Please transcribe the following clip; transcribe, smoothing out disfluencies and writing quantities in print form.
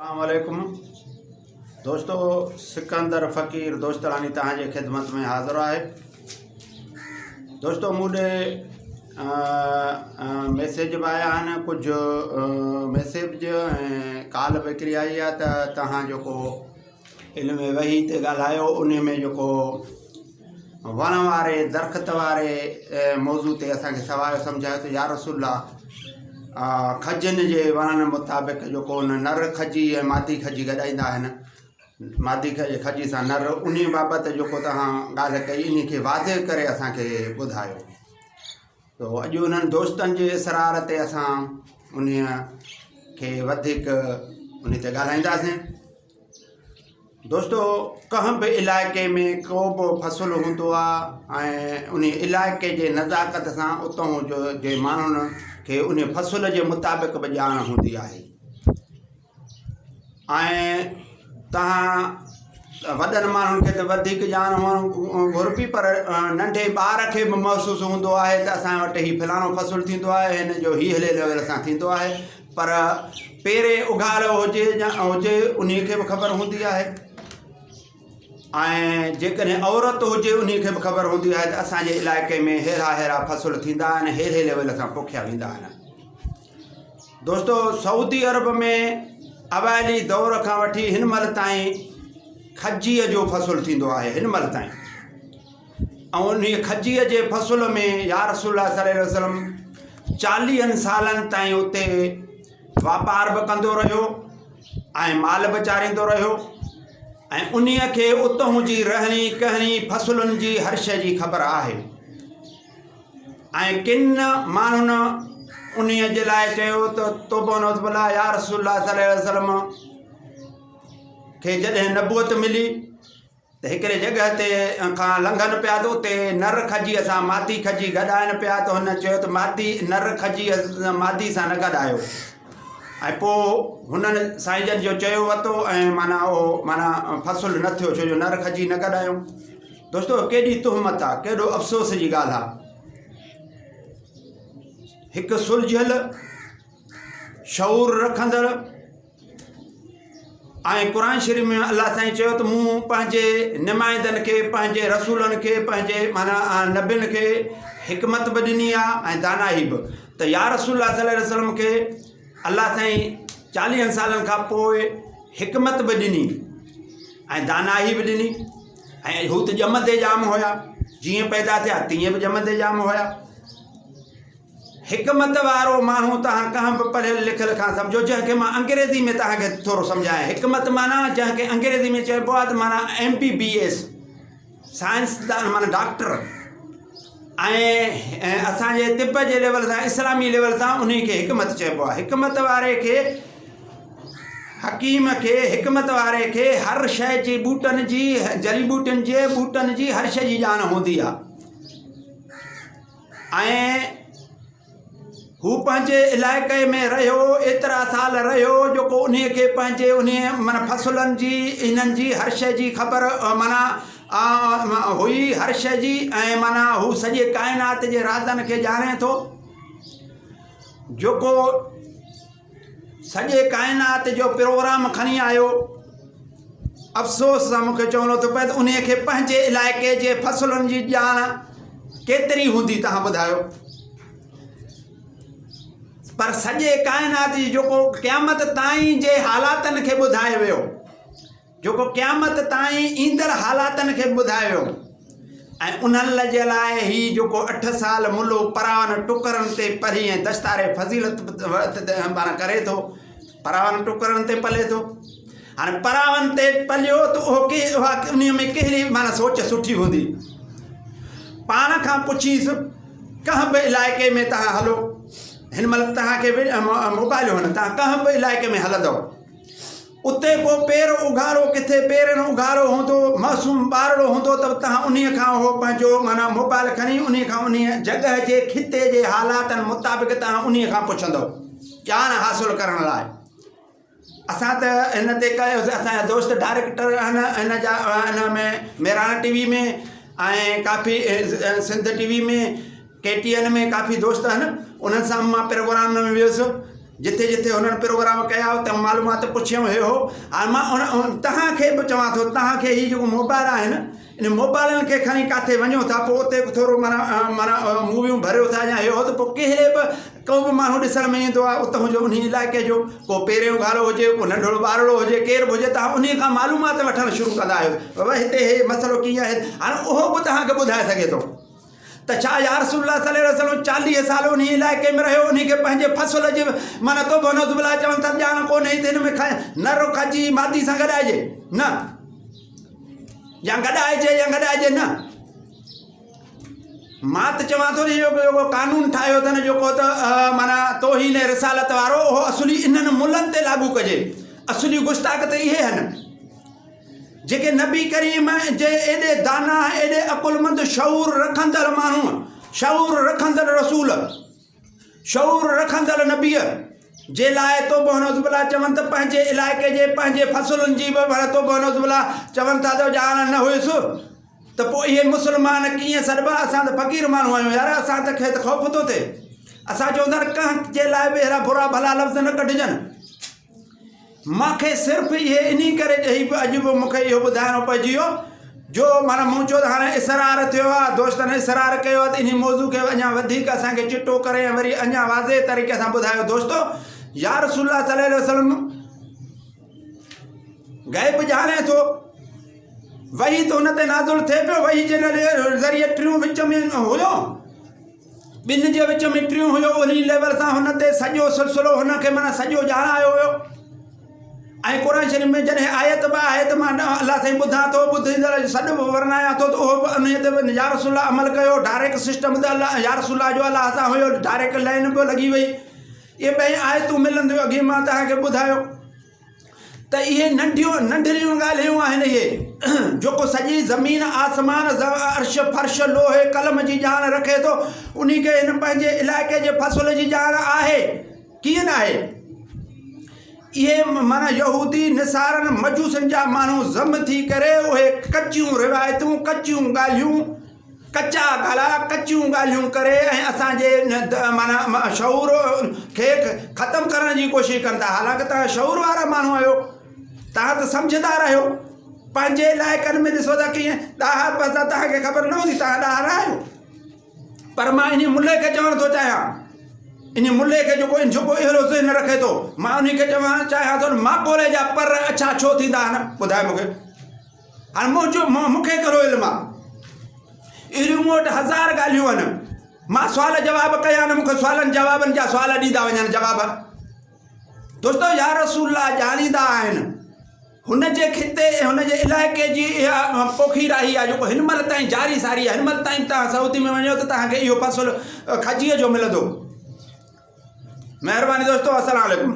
السلام عليڪم دوستو سڪندر فقير دوستراڻي توهان جي خدمت ۾ حاضر آهي دوستو مون ڏي ميسيج به آيا آهن ڪجهه ميسيج ۽ ڪال به هڪڙي آئي آهي ته توهان جيڪو علم وحي تي ڳالهايو ان ۾ جيڪو وڻ واري درخت واري موضوع تي اسانکي سوال سمجهايو ته يا رسول الله کجين جي وڻن مطابق جيڪو ان نر کجي ۽ مادي کجي گڏائيندا آهن مادي کجي سان نر ان بابت جيڪو توهان ڳالهه ڪئي ان کي واضح ڪري اسانکي ٻڌايو ته اڄ انهن دوستن جي اصرار تي اسان ان کي وڌيڪ ان تي ڳالهائينداسين دوستو ڪنهن به علائقي ۾ ڪو به فصل هوندو آهي ۽ ان علائقي جي نزاڪت سان اتان جو جي ماڻهن کي ان فصل جي مطابق به ڄاڻ هوندي آهي ۽ توهان وڏن ماڻهن کي ته وڌيڪ ڄاڻ هئڻ گهربي پر ننڍي ٻار کي به محسوس هوندو آهي ته اسان وٽ هي فلاڻو فصل ٿيندو آهي هن جو هي هلي ليول سان ٿيندو آهي پر پيرين اگهاڙو هجي يا هجي انهي کي به خبر هوندي آهي ۽ جيڪڏهن عورت هجي انهي کي به خبر هوندي آهي ته اسانجي علائقي ۾ ههڙا ههڙا فصل ٿيندا آهن ههڙي ليول سان پوکيا ويندا آهن دوستو سعودي عرب ۾ اوائلي دور کان وٺي هن مهل تائين کجيء جو فصل ٿيندو آهي هن مهل تائين ۽ انهيء کجيء جي فصل ۾ يا رسول الله صلي الله عليه وسلم چاليهن سالن تائين اتي واپار به ڪندو رهيو ۽ مال به چاريندو رهيو ۽ انهيء کي اتهون جي رهڻي ڪهڻي فصلن جي هر شيء جي خبر آهي ۽ ڪن ماڻهن انهيء جي لاء چيو ته توبه نعوذ بالله يا رسول الله صلي الله عليه وسلم کي جڏهن نبوت ملي ته هڪڙي جڳهه تي کان لنگهن پيا ته اتي نر کجيء سان مادي کجي گڏائن پيا ته هن چيو ته مادي نر کجيء مادي سان نه گڏايو ۽ پوء هنن سائين جن جو چيو وتو ۽ معنيٰ اهو معنيٰ فصل نه ٿيو ڇو جو نر کجي نه گڏايو. دوستو ڪيڏي تهمت آ ڪيڏو افسوس جي ڳالهه آ هڪ سلجهيل شعور رکندڙ ۽ قرآن شريف ۾ الله سائين چيو ته مون پنهنجي نمائندن کي پنهنجي رسولن کي پنهنجي معنيٰ نبين کي حڪمت به ڏني آهي ۽ دانائي به ته يا رسول الله صلي الله عليه وسلم کي الله سائين چاليهن سالن کان پوء حڪمت به ڏني ۽ دانائي به ڏني ۽ هو ته ڄمندي ڄام هيا جيئن پيدا ٿيا تيئن به ڄمندي ڄام هيا حڪمت وارو ماڻهو توهان ڪنهن به پڙهيل لکيل کان سمجهو جنهن کي مان انگريزي ۾ توهان کي ٿورو سمجهايان حڪمت معنيٰ جنهن کي انگريزي ۾ چئبو آهي ته معنيٰ ايم بي بي ايس سائنسدان معنيٰ ڊاڪٽر ۽ اسانجي طب جي ليول سان اسلامي ليول سان انهي کي حڪمت چئبو آهي حڪمت واري کي حڪيم کي حڪمت واري کي هر شيء جي ٻوٽن جي جڙي ٻوٽين جي ٻوٽن جي هر شيء جي ڄاڻ هوندي آهي ۽ هو پنهنجي علائقي ۾ رهيو ايترا سال رهيو جو ڪو انهيء کي پنهنجي انهيء معنيٰ فصلن جي انهن جي هر شيء جي خبر معنيٰ هئي هر شيء جي ۽ معنيٰ هو سڄي ڪائنات جي رازن کي ڄاڻي ٿو جيڪو سڄي ڪائنات جو پروگرام کڻي آيو. افسوس سان مون کي چوڻو ٿو پئي ته انهيء کي پنهنجي علائقي جي فصلن جي ڄاڻ ڪيتري هوندي توهان ٻڌايو. پر سڄي ڪائنات جي جيڪو قيامت تائين جي حالاتن کي ٻڌائي ويو. جيڪو قيامت تائين ايندڙ حالاتن کي به ٻڌايو ويو ۽ انهن جي لاء هي جيڪو اٺ سال ملو پراون ٽڪرن تي پرهي ۽ دستار فضيلت معنيٰ ڪري ٿو پراون ٽڪرن تي پلي ٿو هاڻي پراون تي پليو ته اهو ڪي اها انهي ۾ ڪهڙي معنيٰ سوچ سٺي هوندي پاڻ کان پڇيس ڪنهن به علائقي ۾ تهان هلو هن مهل تهان کي موبائل هن تهان ڪنهن به علائقي ۾ هلندو اتي ڪو پير اگهاڙو ڪٿي پيرين اگهاڙو هوندو، معصوم ٻارڙو هوندو ته توهان انهيء کان اهو پنهنجو معنيٰ موبائل کڻي انهيء کان انهيء جڳهه جي خطي جي حالاتن مطابق توهان انهيء کان پڇندؤ ڄاڻ حاصل ڪرڻ لاء. اسان ته هن تي ڪيوسين اسان جا دوست ڊائريڪٽر آهن هن جا هن ۾ مهراڻ ٽي وي ۾ ۽ ڪافي سنڌ ٽي وي ۾ ڪي ٽي اين ۾ ڪافي دوست آهن انهن سان مان پروگرام ۾ ويس. جتي جتي هنن پروگرام ڪيا اتي معلومات پڇيم هي هو. هاڻي مان ان توهان کي به چوان ٿو، توهان کي هي جيڪو موبائل آهن ان موبائلن کي کڻي ڪاٿي وڃو ٿا پوء اتي به ٿورو معنيٰ معنيٰ موويون ڀريو ٿا يا هي هو ته پوء ڪهڙي به ڪو به ماڻهو ڏسڻ ۾ ايندو آهي اتان جو انهي علائقي جو ڪو پيرين اگهاڙو هجي ڪو ننڍڙو ٻارڙو هجي ڪير به هجي توهان انهي کان معلومات وٺڻ شروع ڪندا آهيو بابا هتي هي مسئلو ڪيئن آهي هاڻي اهو به توهان کي ٻڌائي سگهي ٿو ته ڇا يا رسول الله صلي الله عليه وسلم 40 سال انهي علائقي ۾ رهيو انهي کي پنهنجي فصل جي معنيٰ توبه نعوذ بالله چون ٿا ڄاڻ ڪونهي ته هن ۾ نر کجي مادي سان گڏائجي نه يا گڏائجي يا گڏائجي نه. مان ته چوان ٿو ته اهو جيڪو قانون ٺاهيو اٿن جيڪو ته معنيٰ توهين رسالت وارو اهو اصلي انهن ملن تي لاڳو ڪجي. اصلي گستاخ ته اهي هن جيڪي نبي ڪريم جي ايڏي داناء ايڏي عقلمند شعور رکندڙ ماڻهو شعور رکندڙ رسول شعور رکندڙ نبيء جي لاء توبه نعوذ بالله چون ته پنهنجي علائقي جي پنهنجي فصلن جي به توبه نعوذ بالله چون ٿا ته ڄاڻ نه هيس ته پوء اهي مسلمان ڪيئن سڏبا اسان ته فقير ماڻهو آهيون يار اسان ته کي ته خوف ٿو ٿئي اسان چون ٿا ڪنهن جي لاء به اهڙا برا ڀلا لفظ نه ڪڍجن مان کي صرف اهي انهي ڪري ڏئي به اڄ به مون کي اهو ٻڌائڻو پئجي ويو جو معنيٰ مون چيو ته هاڻي اصرار ٿيو آهي دوستن اصرار ڪيو آهي ته انهي موضوع کي اڃا وڌيڪ اسان کي چٽو ڪري ۽ وري اڃا واضح طريقي سان ٻڌايو دوستو يا رسول الله صلي الله عليه وسلم غيب ڄاڻي ٿو وحي ته هن تي نازل ٿئي پيو وحي جي ذريعي ٽيون وچ ۾ هيو ٻن جي وچ ۾ ٽيون هيو انهي ليول سان هن تي سڄو سلسلو هن کي معنيٰ سڄو ڄاڻايو ويو ۽ قرآن شريف ۾ جڏهن آيت به آهي ته مان الله سائين ٻڌان ٿو ٻڌندڙ جو سڏ به ورنايان ٿو ته اهو به انهي تي به يا رسول الله عمل ڪيو ڊائريڪٽ سسٽم ته الله يا رسول الله جو الله سان هيو ڊائريڪٽ لائن به لڳي وئي اهي ٻئي آيتون ملنديون اڳي مان توهان کي ٻڌايو ته اهي ننڍيون ننڍڙيون ڳالهيون آهن اهي جيڪو سڄي زمين آسمان عرش فرش لوح قلم جي ڄاڻ رکي ٿو انهي کي هن پنهنجي علائقي جي فصل جي ڄاڻ آهي ڪيئن نه آهي اهي معنيٰ يهودي نصارن مجوسن جا ماڻهو ضم ٿي ڪري اهي ڪچيون روايتون ڪچيون ڳالهيون ڪچا گلا ڪچيون ڳالهيون ڪري ۽ اسان جي معنيٰ شعور کي ختم ڪرڻ جي ڪوشش ڪن ٿا حالانڪه توهان شعور وارا ماڻهو آهيو توهان ته سمجهدار آهيو پنهنجي علائقن ۾ ڏسو ٿا ڪيئن ڏاها پئسا توهان کي خبر نه هوندي توهان ڏاها نه آهيو پر مان انهي ملي کي چوڻ ٿو چاهيان انهي ملي کي جيڪو جيڪو اهڙو ذهن رکي ٿو مان انهي کي چوڻ چاهيان ٿو ماڪوڙي جا پر اڇا ڇو ٿيندا آهن ٻڌائي مون کي هاڻي منهنجو مون کي ڪهڙو علم آ؟ اهڙيون مون وٽ هزار ڳالهيون آهن. مان سوال جواب ڪيا نه مون کي سوالن جوابن جا سوال ڏيندا وڃن جواب. دوستو يا رسول الله ڄاڻيندا آهن هن جي خطي ۽ هن جي علائقي جي اها پوکي راهي آهي جيڪو هن مهل تائين جاري ساري آهي هن مهل تائين توهان سعودي ۾ وڃو ته توهان کي اهو فصل کجيء جو ملندو. مهرباني دوستو السلام عليڪم.